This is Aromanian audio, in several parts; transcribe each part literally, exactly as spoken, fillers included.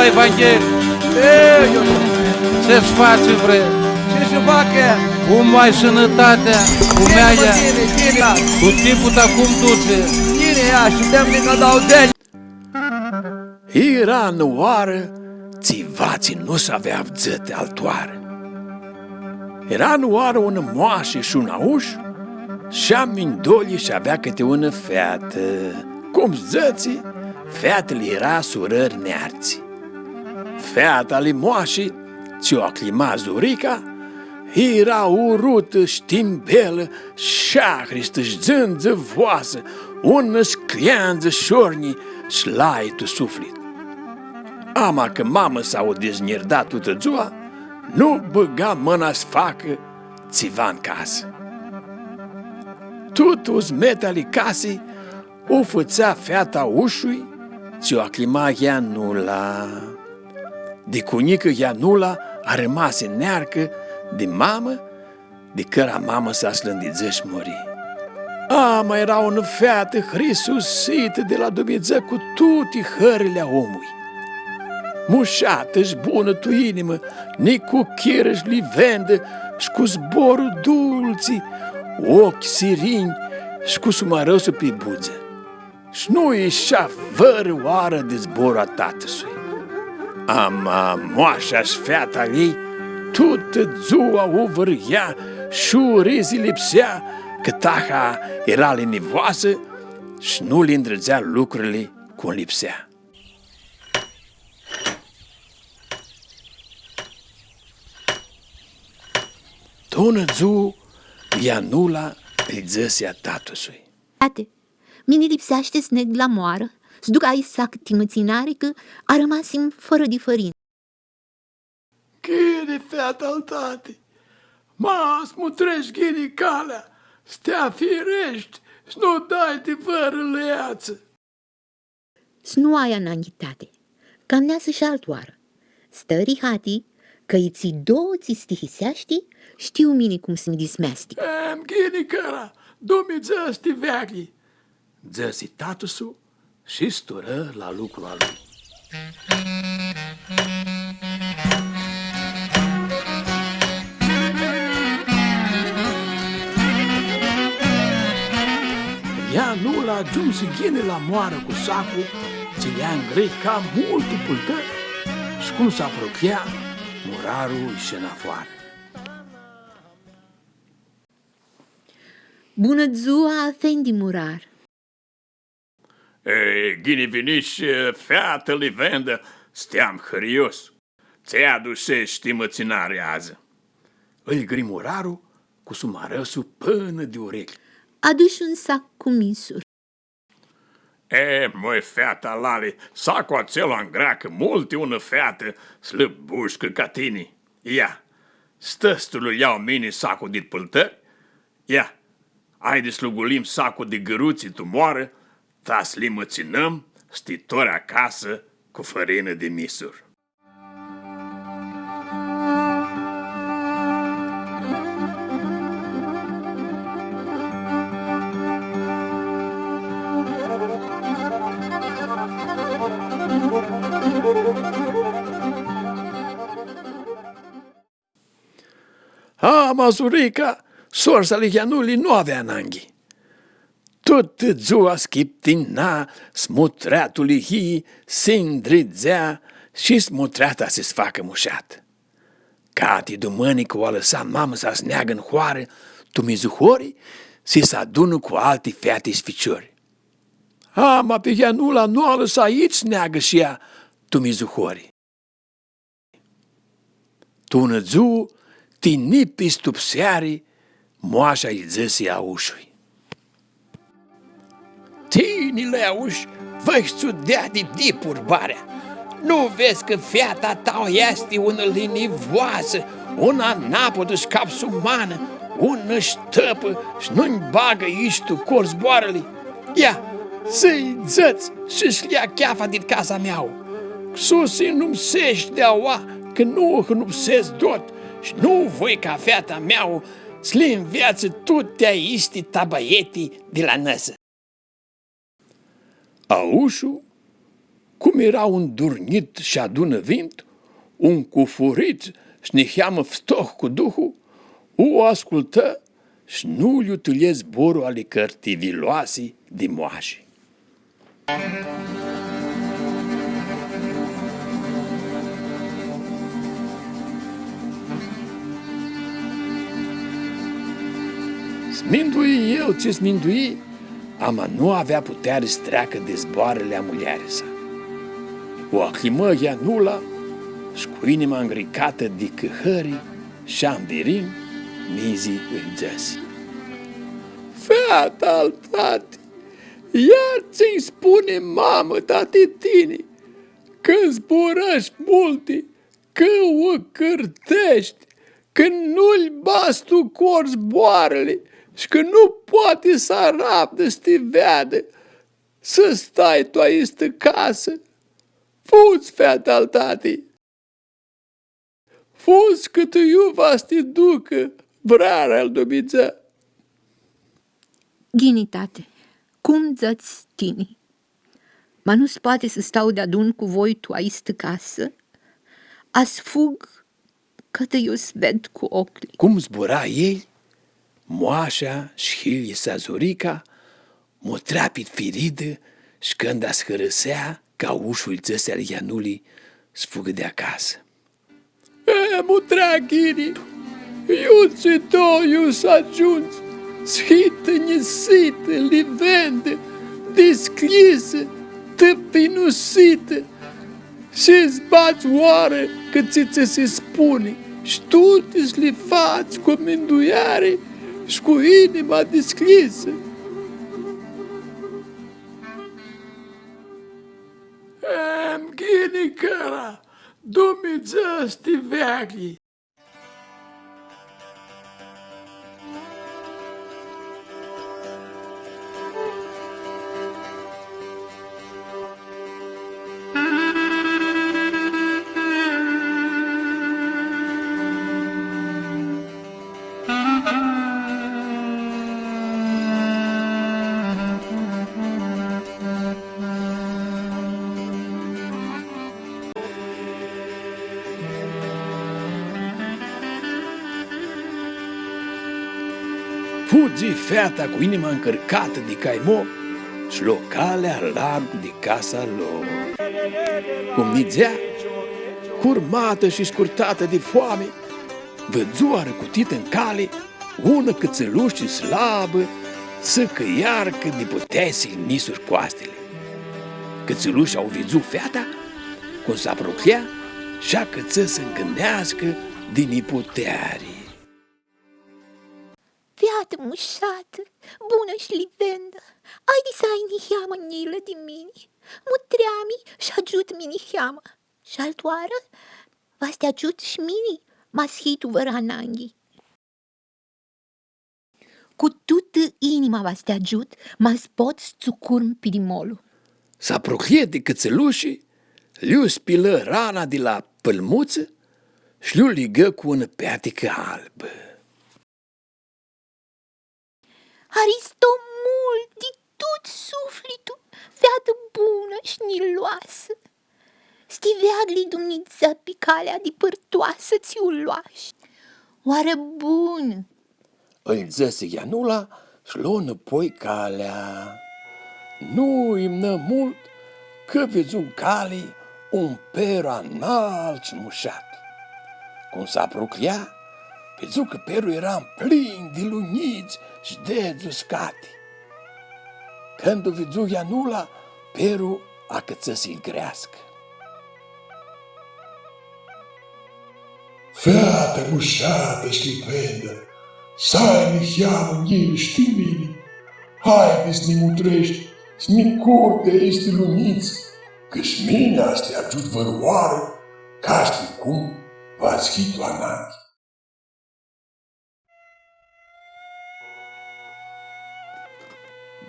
Evanghel, e, Iosif, tsi s-fatsi, bre? Tsi s-facã? Cum ai sãnãtatea? Cum ai? Ghini, mã, ghini, ghini. Cu tiputa cum duts? Ghini, ia, shidem nica dauã dzãli. Eara nã oarã tsiva tsi nu s-avea avdzãtã altãoarã. Eara nã oarã unã moashi shi un aush, shi amindoi sh-avea cãti unã featã. Cum s-dzãtsi, featili eara surãri neartsi. Feata ali moashi, tsi u acljima Zurica, eara urutã, shtimbelã, sh-ahristã, sh-dzãndzã voasã, unã scljeandzã shornji, sh-lai tu suflit. Ama cã mama-sa u diznjirda tutã dzua, nu bãga mãna s-facã tsiva n casã. Tutã uzmetea ali casi u fãtsea feata a aushului, tsi u acljima Yanula. Di cu njicã Yanula armasi nearcã di mamã, di cãra mama-sa s-lãndidzã sh-muri. Ama eara unã featã hrisusitã di la Dumnidzã cu tuti hãrli a omlui. Mushatã sh-bunã tu inimã, nicuchirã sh-livendã, sh-cu zborlu dultsi, oclji sirinj, sh-cu sumarãsu pi budzã. Sh-nu ishea vãrãoarã di zborlu a tatã-sui. Ama moasha sh-feata a ljei tutã dzua u vãryea sh-u rizilipsea, cã taha eara linivoasã sh-nu li ndridzea lucrili cum lipsea. Tu unã dzuã, Yanula lji dzãsi a tatã-sui: Tati, mini lipseashti s-neg la moarã, s-duc aisacã ti mãtsinari, cã armasim fãrã di fãrinã. Ghini, feata al tati, ma s-mutreshti ghini calea, s-ti afireshti, s-nu dai di vãrã lãeatsã. S-nu ai ananghi, tati, cã amneasã sh-altãoarã. Stã rihati, cã itsi doauã tsi s-tihiseashti, shtiu mini cum s-mi dismeastic. Em, ghini cãra, Dumnidzã s-ti veaclji, dzãsi tatã-su shi s-turã la lucrul a lui. Yanula agiumsi ghini la moarã cu saclu, tsi lj-angrica multi pãltãri, shi cum s-apruchea, murarlu ishi nafoarã. Bunã dzua, afendi murar! E, ghini vinish, featã livendã, steam hãrios. Tsi adusesh ti mãtsinari adzã? Ãlj gri murarlu cu sumarãsu pãnã di ureclji. Adush un sac cu misuri. E, mãi, feata lali, saclu atsel angreacã multi unã featã slãbushcã ca tini. Ia, stã s-tu lu ljau mini saclu di pãltãri? Ia, aidi s-lu gulim saclu di gãrutsi tu moarã, ta s-li mãtsinãm, s-ti tornã acasã cu fãrinã di misuri. Ama Zurica, sorsa ali Yanuli, nu avea ananghi. Tutã dzua s-chiptina, s-mutrea tu lihii, si ndridzea shi s-mutrea ta si s-facã mushatã. Cati dumãnicã u alãsa mama-sa s-neagã n hoarã, tu mizuhori, si s-adunã cu alti feati shi ficiori. Ama pi Yanula nu u alãsa itsi s-neagã shi ea tu mizuhori. Tu unã dzuã, ti nipistupseari, moasha lji dzãsi a aushului: Tini, lea aush, vãhitsu dea di dip urbarea. Nu vedz cã feata a ta easti unã linivoasã, unã anapudã sh-capsumanã, unã shtãpã sh-nu-nj bagã istu cor zboarãli? Ia, s-lji dzãts shi s-lja cheafa dit casa mea. Su s-hãnupseshti di aua, cã nu hãnupsescu dot, sh-nu voi ca feata mea s-li nveatsã tuti aisti tabaieti di la nãsã. Aushu Cum eara un durnjit sh-adunã vint, un cufurit sh-niheamã ftoh cu duhu, u ascultã sh-nu lj-u tãlje zborlu ali cãrtiviloasi di moashi. S-mindui el tsi s-mindui, ama nu avea puteari s-treacã di zboarãli a muljeari-sa. U acljimã Ianula, sh-cu inima ngricatã di cãhãri sh-anvirin, mizi ãlj dzãsi: Feata al tati, ia tsi-nj spuni mamã-ta ti tini, cãndu zburãshti multi, cã u cãrteshti, cã nu-lj badz tu cor zboarãli shi cã nu poati s-aravdã s-ti veadã, s-stai tu aistã casã. Fudz, feata al tati. Fudz cãtã iu va s-ti ducã vrearea al Dumnidzã. Ghini, tati, cum dzãts tini. Ma nu s-poati s-stau deadun cu voi tu aistã casã, a s-fug cãtã iu s-ved cu oclji. Cum zbura el, moasha sh-hilj-sa Zurica mutrea pit firidã, sh-canda s-hãrãsea ca ushu-lj dzãsi al Ianuli s-fugã di acasã. E, mutrea ghini, iutsido iu s-agiundzi, s-hii nisitã, livendã, discljisã, tãpinusitã, shi s-badz oarã cã tsi tsã si spuni, sh-tuti s-li fats cu mindueari sh-cu inima discljisã. Em, ghini cãra, Dumnidzã s-ti veaglji. Fudzi feata cu inima ncãrcatã di caimo, sh-lo calea largu di casa lor. Cum nidzea, curmatã shi scurtatã di foami, vidzu arãcutitã n cali unã cãtsãlushi slabã, sãcãiarcã di puteasi-lj nisurã coastili. Cãtsãlusha u vidzu feata, cum s-aprucljea, sh-acãtsã s-ãngãneascã di niputeari. Featã mushatã, bunã shi livendã, aidi s-ai niheamã njilã di mini, mutrea-mi sh-agiutã-mi niheamã, sh-altã oarã va s-ti agiut sh-mini, ma s-hii tu vãrã ananghi. Cu tutã inima va s-ti agiut, ma s-pot s-tsã curm pidimolu. S-aprucljie di cãtsãlushi, lj-u spilã rana di la pãlmutsã sh-lj-u ligã cu unã peaticã albã. Haristo multu di tut suflitlu, featã bunã sh-njiloasã. S-ti veaglji Dumnidzã pi calea dipãrtoasã tsi u loash. Oarã bunã! Ãlj dzãsi Ianula sh-lo nãpoi calea. Nu imnã multu, cã vidzu n cali un peru analtu sh-mushat. Cum s-aprucljea, vidzu cã perlu eara mplin di lunjidz sh-dedz uscati. Cãndu u vidzu Ianula, perlu acãtsã s-lji greascã. Featã mushatã sh-livendã, s-ai niheamã njilã sh-ti mini, haidi s-nji mutreshti, s-nji curti aesti lunjidz, cã sh-mini va s-ti agiut vãrãoarã, ca s-ti cum va s-hii tu ananghi.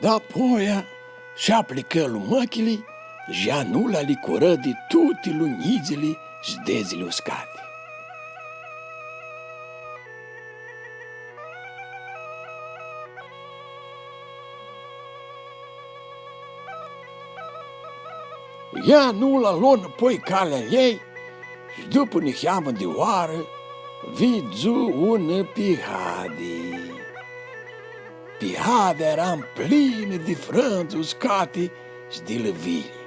Dapoia sh-aplicã lumãchili, sh-Ianula li curã di tuti lunjidzili sh-dedzili uscati. Ianula lo nãpoi calea a ljei shi dupã niheamã di oarã vidzu unã pihadi. Pihadea eara mplinã di frãndzã uscati shi di lãvilji.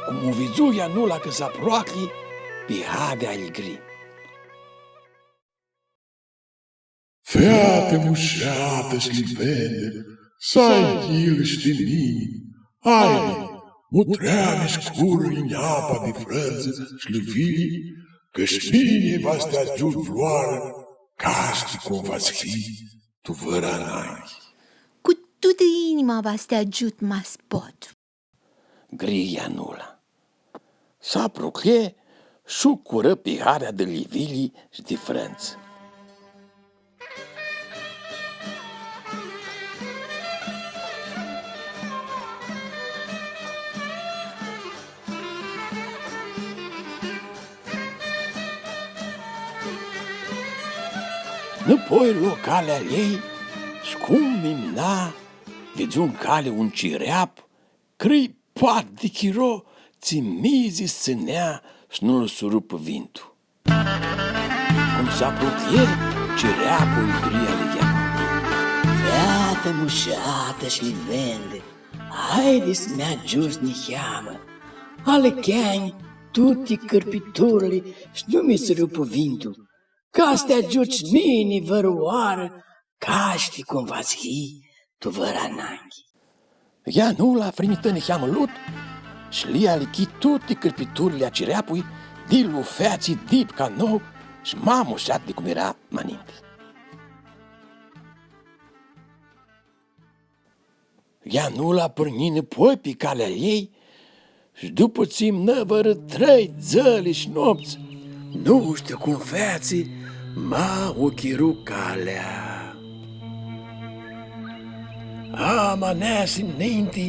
Cum u vidzu Ianula cã s-aproachi, pihadea lj-gri: Featã mushatã shi livendã, s-ai ghilã shi di mini, haidi, mutrea-mi shi curã-nj apa di frãndzã shi lãvilji, cã shi mini va s-ti agiut vãrãoarã, casti cum va s-hii tu vãrã ananghi. Cu tutã inima va s-ti agiut, ma s-pot. Gri Ianula. S-apruclje shi u curã pihadea di livili shi di frãndzã. Nãpoi lo calea a ljei, shi cum imna, vidzu n cali un cireap, cripat di chiro, tsi mizi s-tsãnea s-nu-l surupã vintu. Cum s-apruclje, cireaplu lj-gri ali Ianula: Featã mushatã shi livendã, haidi s-mi agiuts niheamã. Alãchea-nj tuti cãrpiturli shi nu mi surupã vintu, ca s-ti agiut shi mini vãrãoarã, casti cum va s-hii tu vãrã ananghi. Ianula frimita niheamã lut shi li alãchi tuti cãrpiturli a cireapui, di lu featsi dip ca nou shi ma mushat di cum eara ma ninti. Ianula pãrnji nãpoi pi calea a ljei, shi dupã tsi imnã vãrã trei dzãli shi noptsã, nu shtiu cum featsi, ma u chiru calea. Ama neasi ninti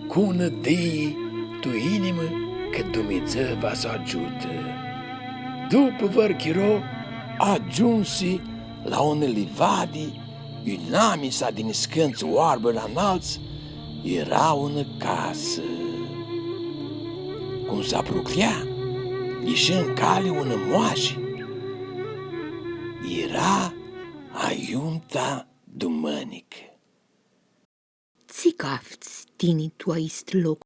cu nãdii tu inimã cã Dumnidzã va s-agiutã. Dupã vãr chiro, agiumsi la unã livadi, iu namisa di niscãntsã oarbã la analtsã eara unã casã. Cum s-apruclja, ishi n cali unã moashi. Eara aiumta Dumãnicã. Tsi cafts tini tu aist loc?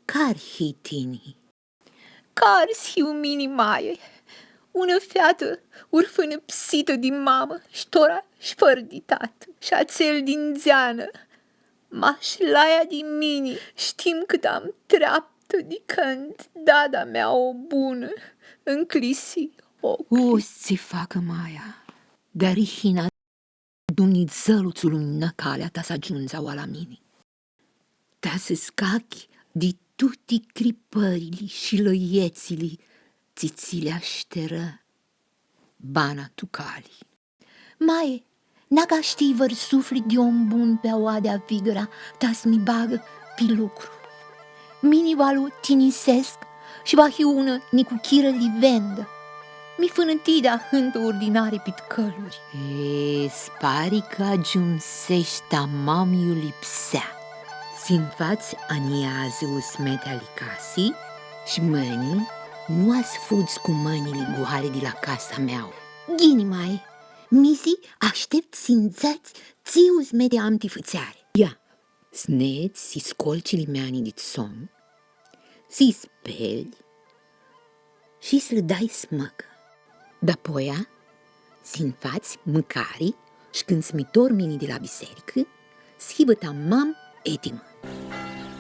Cari hii tini? Cari s-hiu mini, maie? Unã featã urfãnã psitã di mamã, sh-tora sh-fãrã di tatã, sh-atsel di ndzeanã. Ma sh-laia di mini, shtim cãt am treaptã di cãndu dada mea bunã ãncljisi oclji. U s-tsã facã maia, dari hina Dumnidzãlu tsã luminã calea ta s-agiundzi aoa la mini. Ta s-scachi di tuti cripãrili shi lãetsili tsi tsã li ashterã bana tu cali. Maie, nacã shtii vãr suflit di om bun pi aoa di Avigãra, ta s-mi bagã pi lucru. Mini va lu tinisescu shi va hiu unã nicuchirã livendã. Mi fãnãtii di ahãntã urdinari pit cãluri. E, s-pari cã agiumsesh tamam iu lipsea. S-nj-fats aniazã usmetea ali casi shi mãni nu va s-fudz cu mãnjli goali di la casa mea. Ghini, maie, mizi ashteptu s-nj-dzãts tsi usmeti am ti fãtseari. Ia, s-nedz, s-scolj cilimeanjlji dit somnu, s-lji spelj shi s-lã dai s-mãcã. Dapoia, s-nj-fats mãcari shi cãndu s-mi tornu mini di la bisearicã, s-hibã tamam etimã.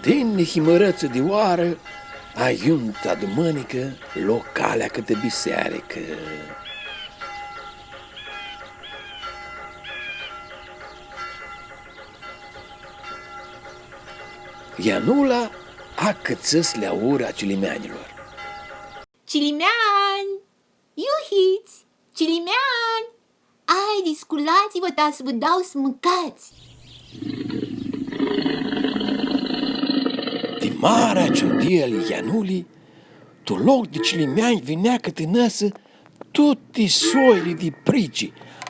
Ti nihimãrãtsã di oarã, aiumta Dumãnicã lo calea cãtã bisearicã. Ianula acãtsã s-lã aurã a cilimeanjlor. Cilimeanj! Iu hits? Cilimeanj! Aidi, sculats-vã ta s-vã dau s-mãcats! Ti marea ciudii ali Ianuli, Tu loc di cilimeanj vinea cãtã nãsã tuti soili di prici,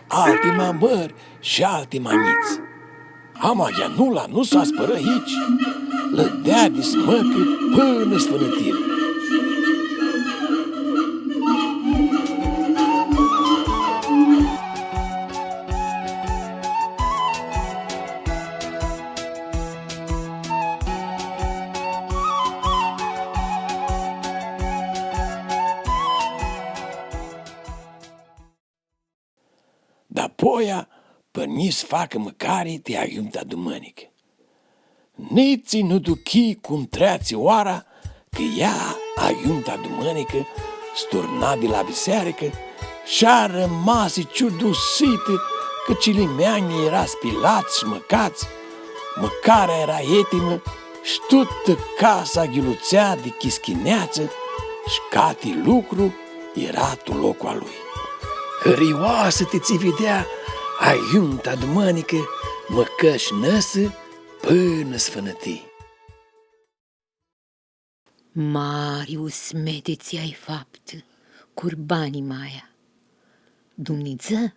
alti ma mãri shi alti ma njits. Ama Ianula nu s-aspãrã aoatsi, lãdea di s-mãcã pãnã s-fãnãtirã. Dapoia, pãrnji s-facã mãcari ti Aiumta Dumãnicã. Nitsi nu duchi cum treatsi oara, cã ea, Aiumta Dumãnicã, s-turna di la bisearicã shi armasi ciudusitã cã cilimeanjlji eara spilats shi mãcats, mãcarea eara etinã shi tutã casa ghilutsea di chischineatsã shi cati lucru eara tu loclu a lui. Hãrioasã ti tsi videa, Aiumta Dumãnicã mãcã shi nãsã pãnã s-fãnãti. Mari usmeti tsi ai faptã, Curbani maia. Dumnidzã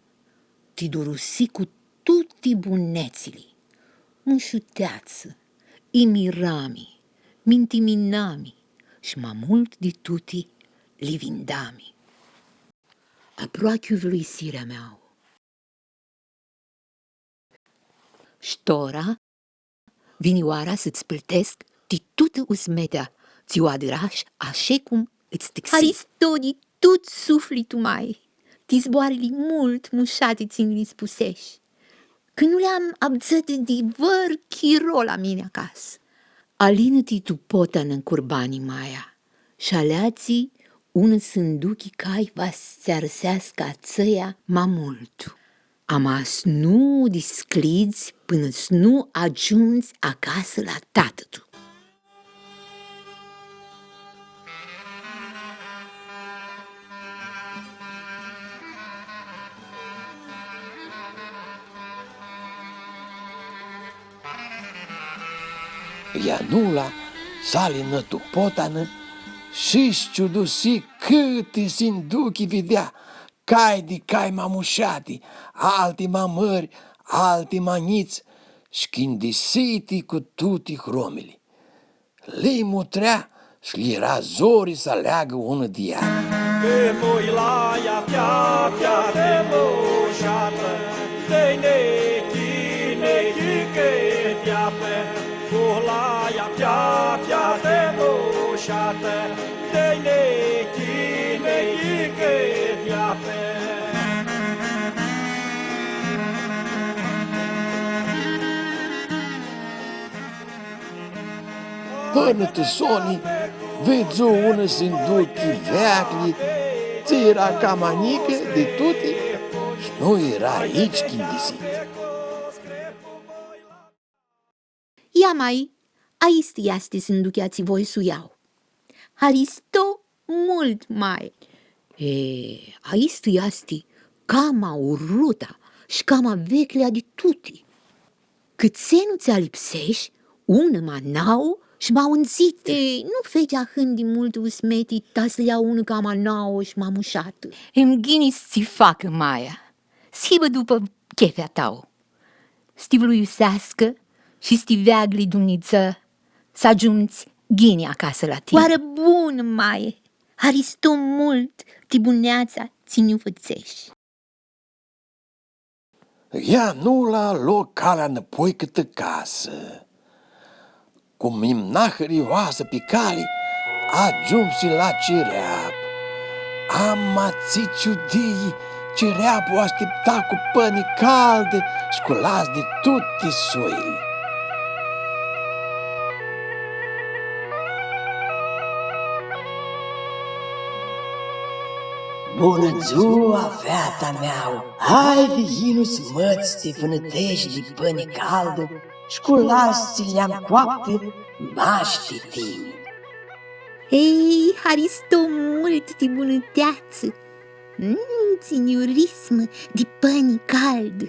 ti durusi cu tuti bunetsli, mushuteatsã, imirami, mintiminami shi ma multu di tuti livindami. Aproachi u vluisirea mea. Sh-tora, vini oara s-tsã pãltescu ti tutã usmetea tsi u adãrash, ashi cum tsã tãxi. Haristo di tut suflitlu, mai, ti zboarãli multu mushati tsi nji li spusesh, cã nu li am avdzãtã di vãr chiro la mini acasã. Alinã-ti tu potanã, Curbani maia, sh-aleadzi unã sãnduchi cai va s-tsã arãseascã atsea ma multu. Ama s-nu u disclidz pãnã s-nu agiundzi acasã la tatã-tu. Ianula s-alinã tu potanã shi s-ciudusi cãti sinduchi videa, cai di cai ma mushati, alti ma mãri, alti ma njits, shcãndisiti cu tuti hromili. Li mutrea shi lji eara zori s-aleagã unã di eali. Te mui la ea, tea, tea, te mushatã, te nechi, nechi, che tea, te mui la ea, tea, tea, te mushatã, te nechi, nechi, che tea, te. Pãnã tu soni, vidzu unã sinduchi veaclji, tsi eara cama njicã di tuti, sh-nu eara nitsi chindisitã. Ia, mai, aistã easti sinduchea tsi voi s-u ljau. Haristo multu, mai. E, aistã easti cama uruta sh-cama veclja di tuti. Cãtse nu tsã lipsesh unã ma nauã sh-ma undzitã? E, nu feci ahãnti multu usmeti ta s-ljau unã cama nauã sh-ma mushatã. Em, ghini s-tsã facã, maia, s-hibã dupã chefea ta. S-ti vluiuseascã shi s-ti veaglji Dumnidzã, s-agiundzi ghini acasã la tini. Oarã bunã, maie, haristo multu ti buneatsa tsi nj-u fãtsesh. Ianula lo calea nãpoi cãtã casã. Cum imna hãrioasã pi cali, agiumsi la cireap. Ama tsi ciudii, cireaplu ashtipta cu pãni caldã shi cu las di tuti soili. Bunã dzua, feata mea! Haidi, yinu s-mãts ti fãnãtesh di pãni caldã shi cu las tsi li am coaptã mash ti tini. Ei, haristo multu ti bunãteatsã! Mm, tsi njurismã di pãni caldã!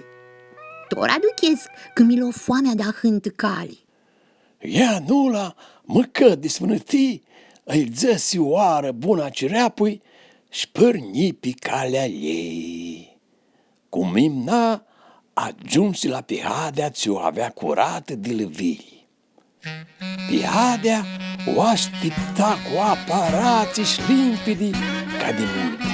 Tora aduchescu cã mi lo foamea di ahãntã cali. Ianula mãcã di s-fãnãti, Ãlj dzãsi oarã bunã a cireapui sh-pãrnji pi calea ljei. Cum imna, agiumsi la pihadea tsi u avea curatã di lã vilji. Pihadea u ashtipta cu apã aratsi sh-limpidi ca di munti.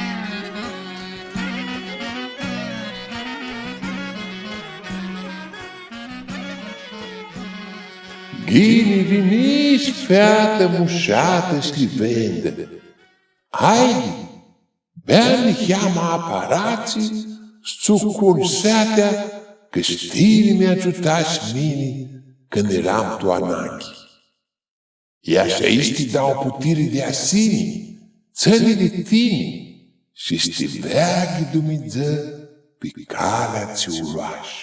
Ghini vinish, featã mushatã sh-livendã. Haidi, bea niheamã apã aratsi, s-tsã u cunj seatea, cã sh-tini mi agiutash mini cãndu eram tu ananghi. Ia sh-aisti dauã putiri di asini, tsãni di tini, shi s-ti veaghi Dumnidzã pi calea tsi u loash.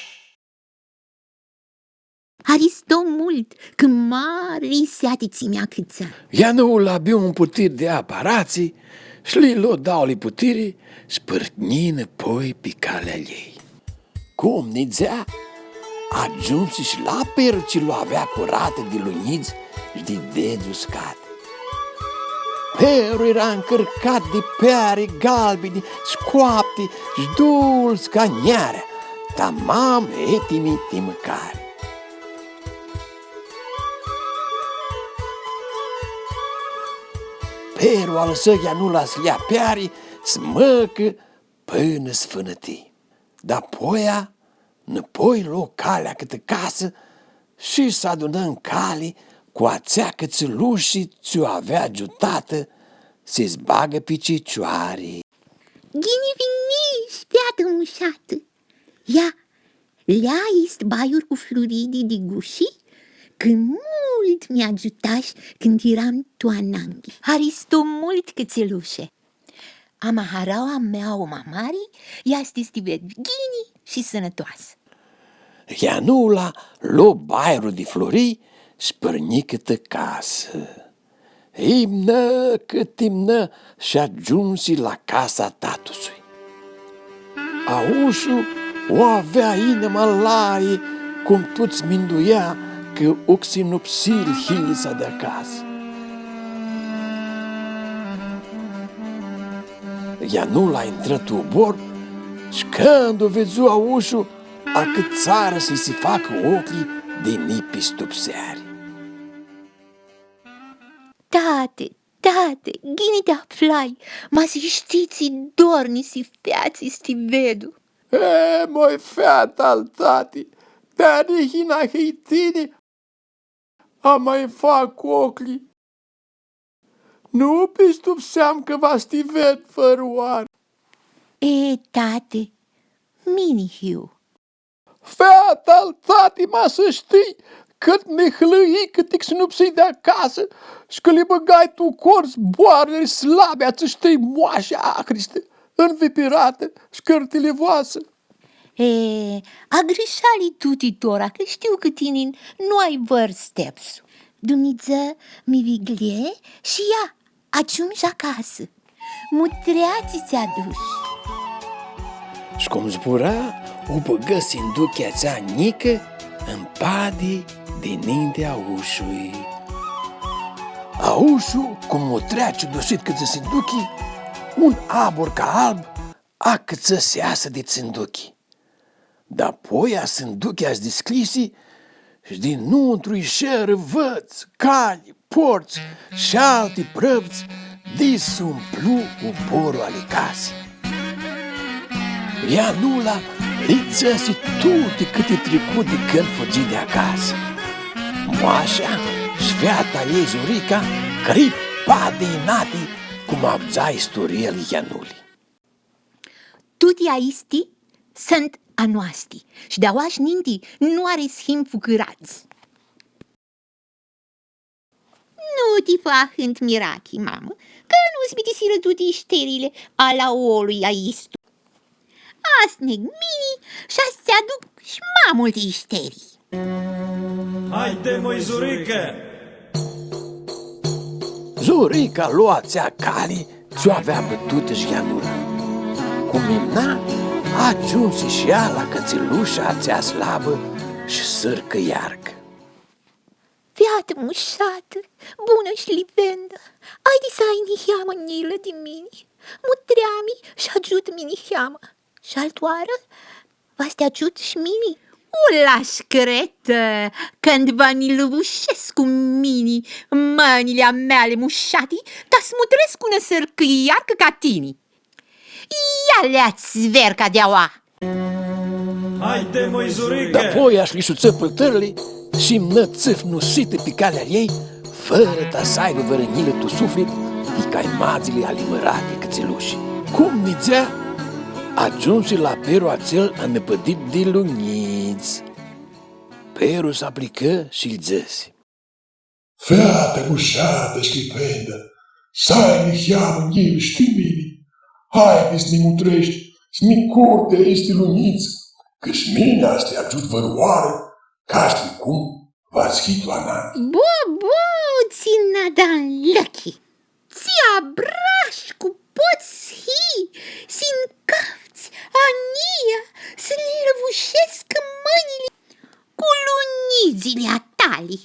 Haristo multu, cã mari seati tsi mi acãtsã. Ianula biu un putir di apã aratsi, sh-li lo dauli putiri, sh-pãrnji nãpoi pi calea ljei. Cum nidzea, agiumsi sh-la Peru tsi lu avea curatã di lunjidz sh-di dedz uscati. Peru eara ncãrcat di peari galbini, scoapti, sh-dultsi ca njearea, tamam etimi ti mãcari. Peru alãsã Ianula s-ljea peari, s-mãcã, pãnã s-fãnãti. Dapoia, nãpoi lo calea cãtã casã shi s-adunã n cali cu atsea cãtsãlushi tsi u avea agiutatã s-si bagã pi cicioari. Ghini vinish, featã mushatã! Ia, ljea aisti baiuri cu fluridi di gushi, cã multu mi agiutash cãndu eram tu ananghi. Haristo multu, cãtãlushe! Ama haraua mea ma mari easti s-ti ved ghini shi sãnãtoasã. Ianula lo bairu di fluri, s-pãrnji cãtã casã. Imnã cãt imnã shi agiumsi la casa a tatusui. Aushu u avea inima lari, cum tuts minduia cã u xinupsirã hilj-sa di acasã. Ianula intrã tu ubor, sh-cãndu u vidzu aushu, acãtsarã s-lji si facã ocljilj di nipistupseari. Tati, tati, ghini ti aflai, ma s-shtii tsi dor nji si featsi s-ti vedu. E, moi feata al tati, ti nihina hãi tini, ama lji fac ocljilj. Nu pistupseam cã va s-ti ved vãrãoarã. E, tati, mini hiu. Feata al tati, ma s-shtii cãt mi hãlãii cã ti xinupsii di acasã, sh-cã li bãgai tu cor zboarãli slabi a atselj moashi acristi, nvipiratã sh-cãrtilivoasã. E, agrishalji tuti tora, cã shtiu cã tini nu ai vãr stepsu. Dumnidzã mi viglje shi ia, agiumshu acasã. Mutrea tsi adush. Shi cum zbura, u bãgã sinduchea atsea njicã ãn padi dininti a aushului. Aushu, cum mutrea ciudusit cãtã sinduchi, un abur ca alb acãtsã s-easã di sinduchi. Dapoia sinduchea s-discljisi shi dinãuntru isherã vãts, calj, ports shi alti prãvdz, di s-umplu uborlu ali casi. Ianula li dzãsi tuti cãti tricu di cãndu fudzi di acasã. Moasha shi feata a ljei Zurica cripa di inati cum avdza isturia ali Ianuli. Tuti aisti suntu a noasti, shi di aoa sh-ninti nu ari s-him fucãradz. Nu ti fã ahãntu mirachi, mamã, cã nu s-bitisirã tuti ishterili a laolui aistu. As neg mini shi as tsã aduc shi ma multi ishterii. Haide, moi, Zuricã! Zurica lo atsea cali tsi u avea bãtutã shi Ianula. Cum imna, agiumsi shi ea la cãtsilusha atsea slabã shi sãrcã iarcã. Fea Featã mushatã, bunã shi livendã, aidi s-ai niheamã njilã di mini, mutrea-mi shi agiutã-mi niheamã. Shi altã oarã va s-ti agiut shi mini. U lash, cretã, cãndu va nji lãvushescu mini mãnjli a meali mushati, ta s-mutrescu unã sãrcãliarcã ca tini. Ia lea-ts zverca di aua! Haide, mãi, Zurica! Dapoia sh-li shutsã pãltãrli shi mnã tsãfnusitã pi calea a ljei, fãrã ta s-aibã vãrã njilã tu suflit, ti caimadzili ali mãrati cãtselushi. Cum nidzea, agiumsi la perlu atsel anãpãdit di lunjidz. Perlu s-aplicã shi-lj dzãsi: Featã mushatã shi livendã, s-ai niheamã njilã shi ti mini, haidi s-mi mutreshti, s-mi curti aesti lunjidz, cã shi mini va s-ti agiut vãrãoarã, ca s-ti cum va s-hii tu ananghi. Bo, bo, tsi nadan lãchi! Tsi abrashcu pots s-hii, s-nj-cafts a njia, s-li lãvushescu mãnjli cu lunjidzili a tali.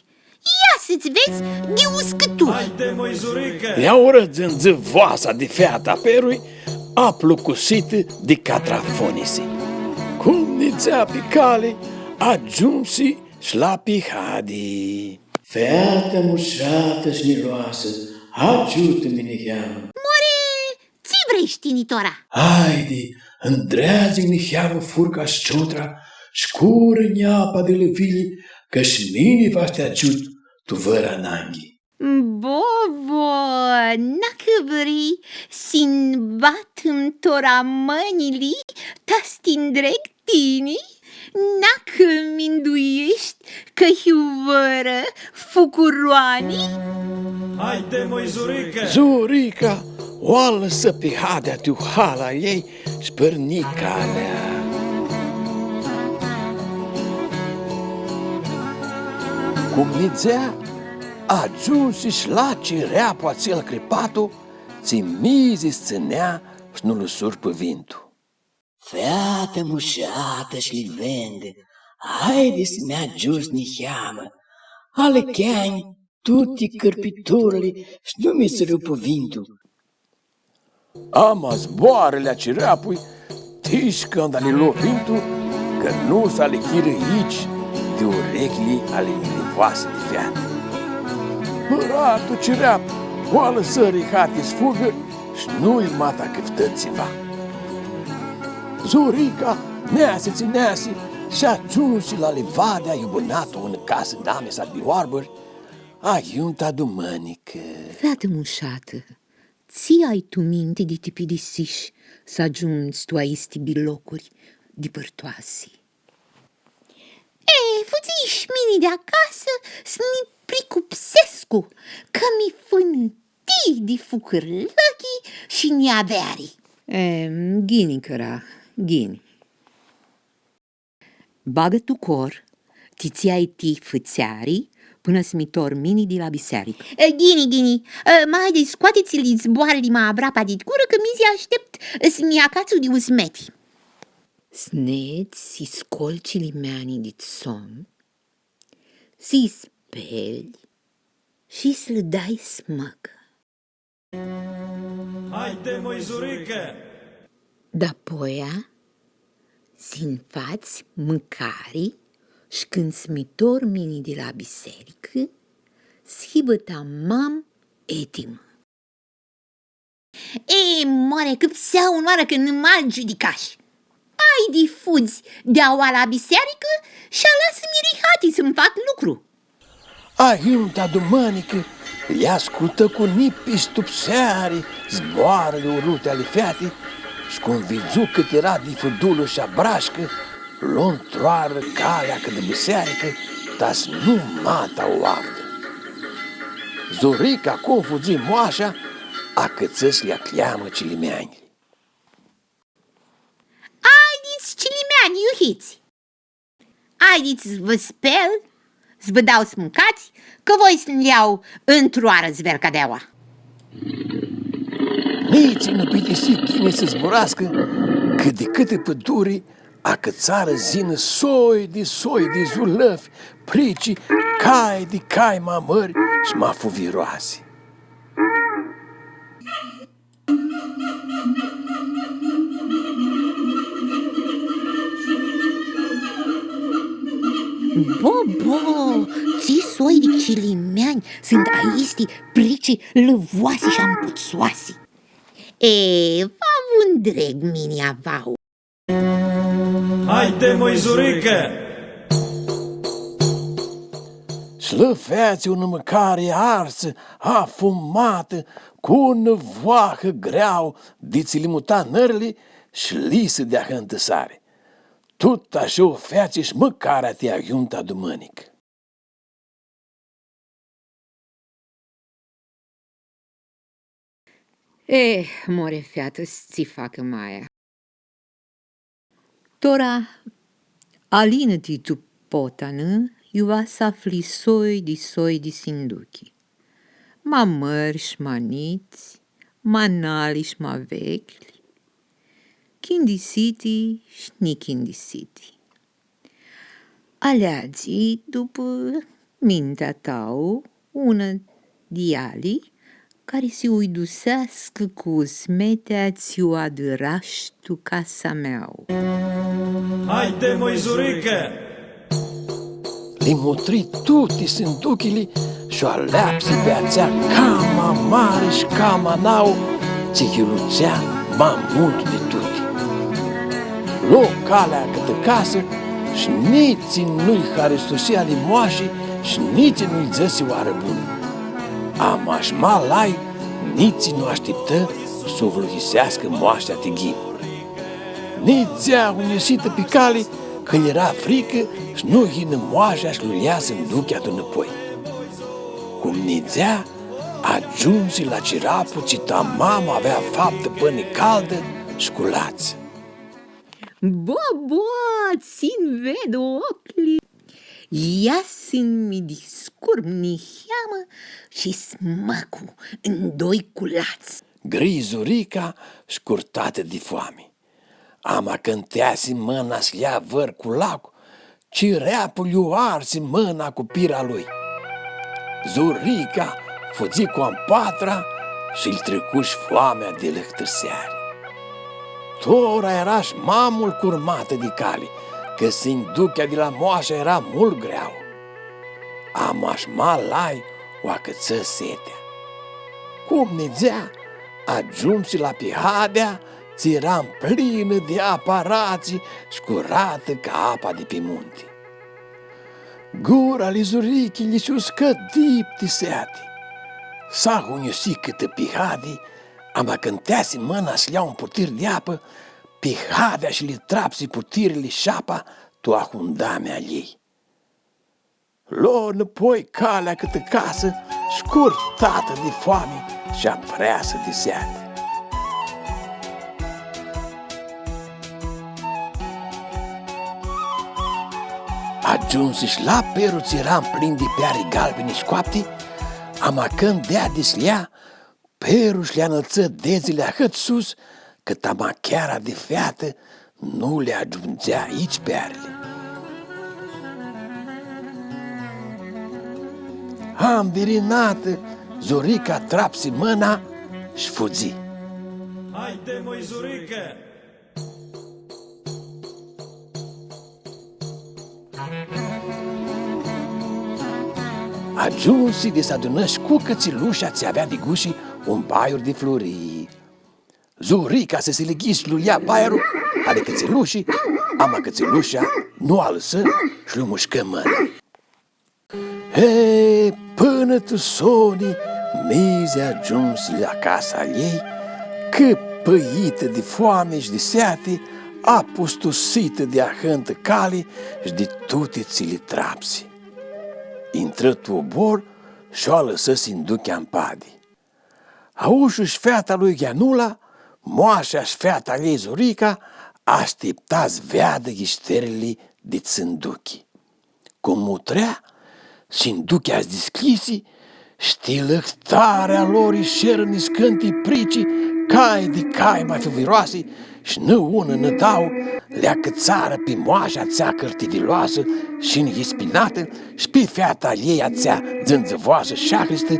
Ia s-ts vedz di uscãturi! Haide, mãi, Zurica! Ia urã dzãndzã voasa di feata a perlui, aplucusitã di catrafonisi. Cum nidzea pi cali, agiumsi sh-la pihadi. Featã mushatã shi njiloasã, agiutã-mi niheamã. More, tsi vrei tini tora? Haidi, ndreadzi-nj niheamã furca shi ciotra, sh-curã-nj apa di lãvili, cã shi mini va s-ti agiut tu vãrã ananghi. Bo, bo, nacã vrei s-nj-batã tora mãnjli, ta s-ti ndreg tini? Nacã mindueshti cã hiu vãrã fucuroani? Haide, mãi, Zurica! Zurica u alãsã pihadea tu hala a ljei sh-pãrnji calea. Cum nidzea, agiumsi sh-la cireaplu atsel cripatu, tsi mizi s-tsãnea sh-nu lu surpã vintu. Featã mushatã shi livendã, aidi s-mi agiuts niheamã, alãcheanj tuti cãrpiturli sh-nu mi s-rupã vintu. Ama zboarãli a cireaplui, tish canda li lo vintu, cã nu s-alichirã itsi di urecljili ali njivoasi di featã. Mãratlu cireaplu u alãsã rihati s-fugã sh-nu-lj mata cãftã tsiva. Zurica neasi tsi neasi shi agiumsi la livadea iu bãna tu unã casã damisa di oarbãri, agiumta dumãnicã. Featã mushatã, tsi ai tu minti di ti pidisish s-agiundzi tu aisti bilocuri dipãrtoasi? E, fudzii shi mini di acasã s-mi pricupsescu, cã mi fãnãtii di fucãrlãchi shi niaveari. E, ghini, cãra, ghini. Bagã tu cor ti tsi ai ti fãtseari pãnã s-mi tor mini di la bisearicã. E, ghini, ghini, e, ma haidi, scoati-tsã-li zboarãli ma avrapa di gurã, cã mi s-ashteptu s-mi acatsu di usmeti. S-nedz, s-scol cilimeanjlji dit somnu, s-lji speli shi s-lã dai s-mãcã. Haide, mãi, Zuricã! Dapoia, s-nj-fats mãcari shi cãndu s-mi tor mini di la bisearicã, s-hibã tamam etimã. E, more, cãpsea unãoarã cã nu ma giudicash. Haidi, fudz di aua la bisearicã shi alasã-mi rihati s-nj-fac lucru. Agiumta dumãnicã lj-ascultã cu nipistupseari zboarãli uruti ali feati, shi cum vidzu cãt eara di fudulã shi abrashcã, lo ntroarã calea cãtã bisearicã, ta s-nu mata u avdã. Zurica, cum fudzi moasha, acãtsã s-lji acljamã cilimeanjlji. Aidits, cilimeanj, iuhits! Aidits, s-vã spel, s-vã dau s-mãcats, cã voi s-nj-ljau ntroarã zverca di aua. Nitsi nu pitisi ghini s-zburascã, cã di cãtã pãduri acãtsarã s-yinã soi di soi di zulãfi, prici, cai di cai ma mãri shi ma fuviroasi. Bo, bo, tsi soi di cilimeanj suntu aisti prici lãvoasi shi amputsoasi! E, va vã ndreg mini avau. Haide, mãi, Zuricã! Shi lã featsi unã mãcari arsã, afumatã, cu unã voahã greauã, di tsi li muta nãrli shi lji si di ahãntãsari. Tut ashi u featsi shi mãcarea ti ayiumta dumãnicã. Eh, more featã, s-tsi facã maia. Tora, alinã-ti tu potanã, iu va s-afli soi di soi di sinduchi. Ma mãri shi ma njits, ma nali shi ma veclji, chindisiti shi nichindisiti. Aleadzi dupã mintea ta unã di eali, cari si uiduseascã cu usmetea tsi u adãrash tu casa mea. Haide, mãi, Zuricã! Li mutri tuti sinduchili shi u aleapsi pi atsea cama mari shi cama nauã, tsi yilutsea ma multu di tuti. Lo calea cãtã casã shi nitsi nu-lj haristusi ali moashi shi nitsi nu-lj dzãsi oarã bunã. Ama sh-ma lai nitsi nu ashtiptã s-u vluhiseascã moasha ti ghini. Nidzea agunjisitã pi cali, cã lj-eara fricã s-nu yinã moasha sh-lu ljea sinduchea tu nãpoi. Cum nidzea, agiumsi la ciraplu tsi tamam avea faptã pãni caldã sh-culats. Bo, bo, tsi-nj ved oclji! Ia s-mi discurp niheamã shi s-mãcu ndoi culats. Gri Zurica, shcurtatã di foami. Ama cãndu teasi mãna s-ljea vãr culac, ciraplu lj-u arsi mãna cu pira lui. Zurica fudzi cu ampatra shi-lj tricu sh-foamea di lãhtãrseari. Tora eara sh-ma multu curmatã di cali, cã sinduchea di la moasha eara multu greauã. Ama sh-ma lai u acãtsã setea. Cum nidzea, agiumsi la pihadea, tsi eara mplinã di apã aratsi sh-curatã ca apa di pi munti. Gura ali Zurichi lji si uscã dip di seati. S-agunjisi cãtã pihadi, ama cãndu teasi mãna s-ljea un putir di apã, pihadea shi-lj trapsi putirli sh-apa tu ahundamea a ljei. Lo nãpoi calea cãtã casã, shcurtatã di foami shi apreasã di seati. Agiumsi sh-la perlu tsi eara mplin di peari galbini sh-coapti, ama cãndu dea di s-ljea, perlu sh-li anãltsã dedzãli ahãt sus, cã tama cheara di featã nu li agiundzea itsi pearli. Anvirinatã, Zurica trapsi mãna sh-fudzi. Haide, mãi, Zuricã! Agiumsi di s-adunã sh-cu cãtsilusha tsi avea di gushi un baiur di fluri. Zurica si silighi s-lu ljea baiurlu ali cãtsilushi, ama cãtsilusha nu alãsã sh-lu mushcã mãna. E, pãnã tu soni, mizi agiumsi la casa a ljei, cãpãitã di foami sh-di seati, apustusitã di ahãntã cali sh-di tuti tsi li trapsi. Intrã tu ubor sh-u alãsã sinduchea mpadi. Aushu sh-feata lui Gheanula, moasha sh-feata a ljei Zurica, ashtipta s-veadã yishterli di sinduchi. Cum mutrea, sinduchea s-dishcljisi, sh-ti lãhtarea lor isherã niscãnti prici, cai di cai ma fãviroasi, sh-nã unã, nã dauã, li acãtsarã pi moasha atsea cãrtiviloasã shi njispinatã, sh-pi feata a ljei atsea dzãndzãvoasã sh-ahristã,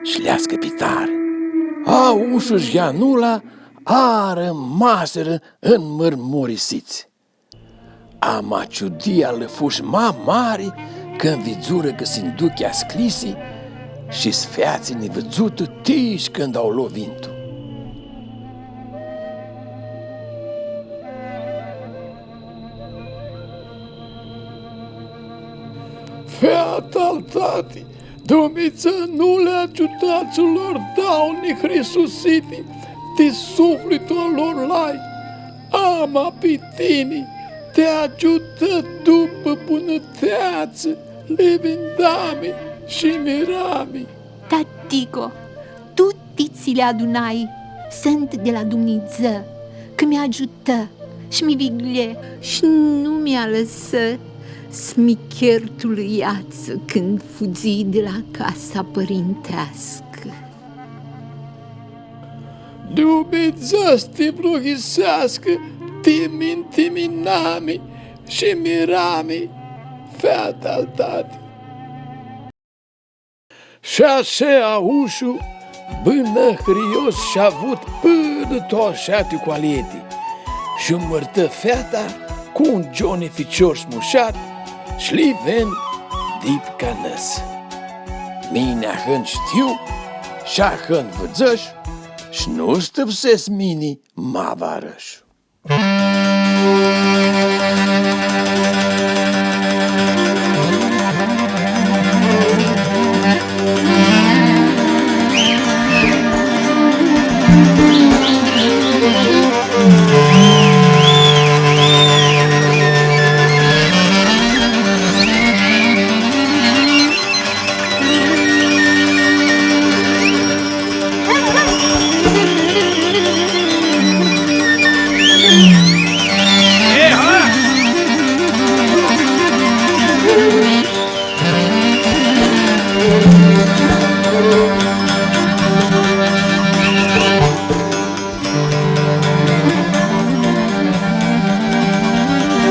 sh-li ascãpitarã. Aushu sh-Janula arãmasirã ãnmãrmurisits. Ama ciudia lã fu sh-ma mari cãndu vidzurã cã s-nduchea sclisi shi s-featsi nivãdzutã tish cãndu u lo vintu. Feata al tati, Dumnidzã nu li agiutã atsilor dauã nihrisusiti ti suflitlu a lor lai, ama pi tini ti agiutã dupã bunãteatsã, livindami shi mirami. Tatico, tuti tsi li adunai suntu di la Dumnidzã, cã mi agiutã shi mi viglje shi nu mi alãsã s-mi cher tu lãiatsã cãndu fudzii di la casa pãrinteascã. Dumnidzã s-ti vruhiseascã ti minti minami shi mirami, feata al tati. Shi ashã aushu, bãnã hãrios sh-avut pãnã tu ashati cu aleti, shi u mãrtã feata cu un gioni ficior smushat, sh-li ven dip canãs. Mini ahãntu shtiu, sh-ahãntu vãdzãsh, sh-nu stãpsescu mini ma va arãsh.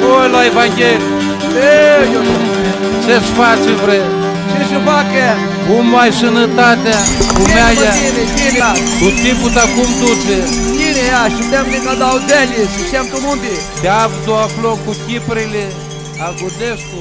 Oi, la Evanghelie! Ei, eu... Tsi s-fatsi, bre? Tsi s-facã? Cum ai sãnãtatea? Cum ai? Ghini, ghini. Cu tipul ta cum dutsi? Ghini, ia, shutem nica dauã dzãli, shutem tu munti. Ti avdu aclo cu chiprili, agudescu.